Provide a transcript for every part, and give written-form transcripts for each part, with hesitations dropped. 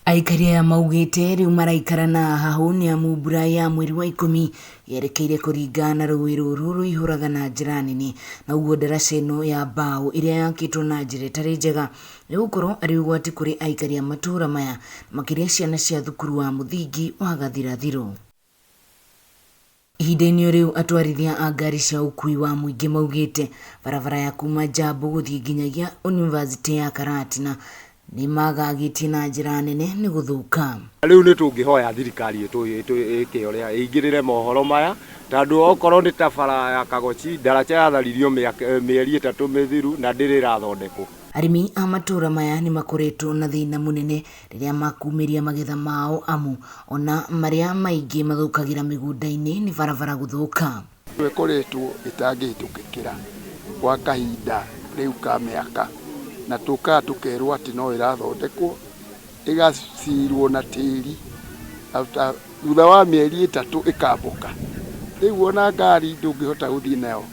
Aikari aya maugĩte rĩu maraikara na hahũ nĩ amu mbura ya mweri wa ikũmi yerekeire kũringa na rũĩ rũrũ rũihũraga na njĩra nene, na ũguo ndaraca ĩno ya mbaũ ĩrĩa yakĩtwo na njĩra ĩtarĩ njega ĩgũkorwo arĩ ũgwati kũrĩ aikari a matũũra maya, makĩria ciana cia thukuru wa mũthingi wa Gathirathirũ. Ihinda-inĩ o rĩu atwarithia a ngari cia ũkui wa mũingĩ maugĩte barabara ya kuma Njambu gũthiĩ nginyagia Yunivasĩtĩ ya Karatina nĩ magagĩtie na njĩra nene nĩ gũthũka. Rĩu nĩ tũngĩhoya thirikari ĩke ũrĩa ĩingĩrĩre mohoro maya, tondũ okorwo nĩ ta bara ya Kagochi, ndaraca yatharirio mĩeri 3 mĩthiru na ndĩrĩ ĩrathondekwo. Arĩmi a matũra maya nĩ makoretwo na thĩna mũnene rĩrĩa makumĩria magetha mao amu ona marĩa maingĩ mathũkagĩra mĩgũnda-inĩ nĩ barabara gũthũka. Ĩkoretwo ĩtangĩhĩtũkĩkĩra gwa kahinda rĩu ka mĩaka, na tũkaga tũkerwo atĩ no ĩrathondekwo, ĩgacirwo na tĩri, thutha wa mĩeri 3 ĩkambũka. Rĩu ona ngari ndũngĩhota gũthiĩ nayo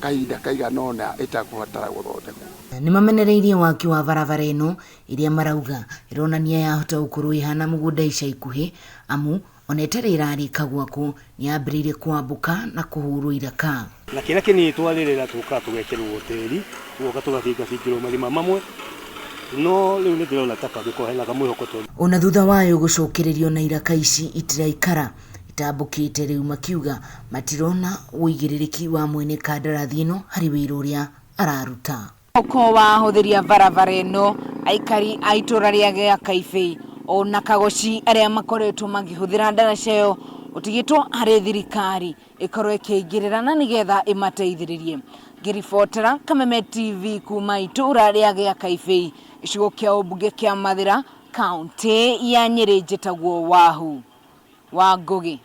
kahinda kaigana ũna ĩtakũbatara gũthondekwo. Nĩ mamenereirie waki wa barabara ĩno ĩrĩa marauga ĩronania yahota gũkorwo ĩhana mũgũnda ica ikuhĩ, amu ona ĩtarĩ ĩrarĩka gwakwo nĩ yambĩrĩirie kwambũka na kũhũrwo iraka. Na kĩrĩa kĩnini twarĩrĩra tũkaga tũgekĩrwo tĩri, tũgoka tũgabingabingĩrwo marima mamwe, no rĩu nĩ ndĩrona ta kangĩkorwo hena kamwĩhoko tondũ. Ona thutha wayo gũcokererio na iraka ici itiraikara itambũkĩte rĩu makiuga matirona ũigĩrĩrĩki wa mwene kandarathi ĩno harĩ wĩra ũrĩa araruta. Ũko wa ahũthĩri a barabara ĩno, aikari a itũra rĩa Gĩakaibĩ ona Kagoci arĩa makoretwo makĩhũthĩra ndaraca ĩyo ũtigĩtwo harĩ thirikari ĩkorwo ĩkĩingĩrĩra na nĩgetha ĩmateithĩrĩrie. Ngĩribotera Kameme TV kuma itũra rĩa Gĩakaibĩ, gĩcigo kĩa ũmbunge kĩa Mathĩra, kaũntĩ ya Nyĩrĩ, njĩtagwo Wahu wa Ngũgĩ.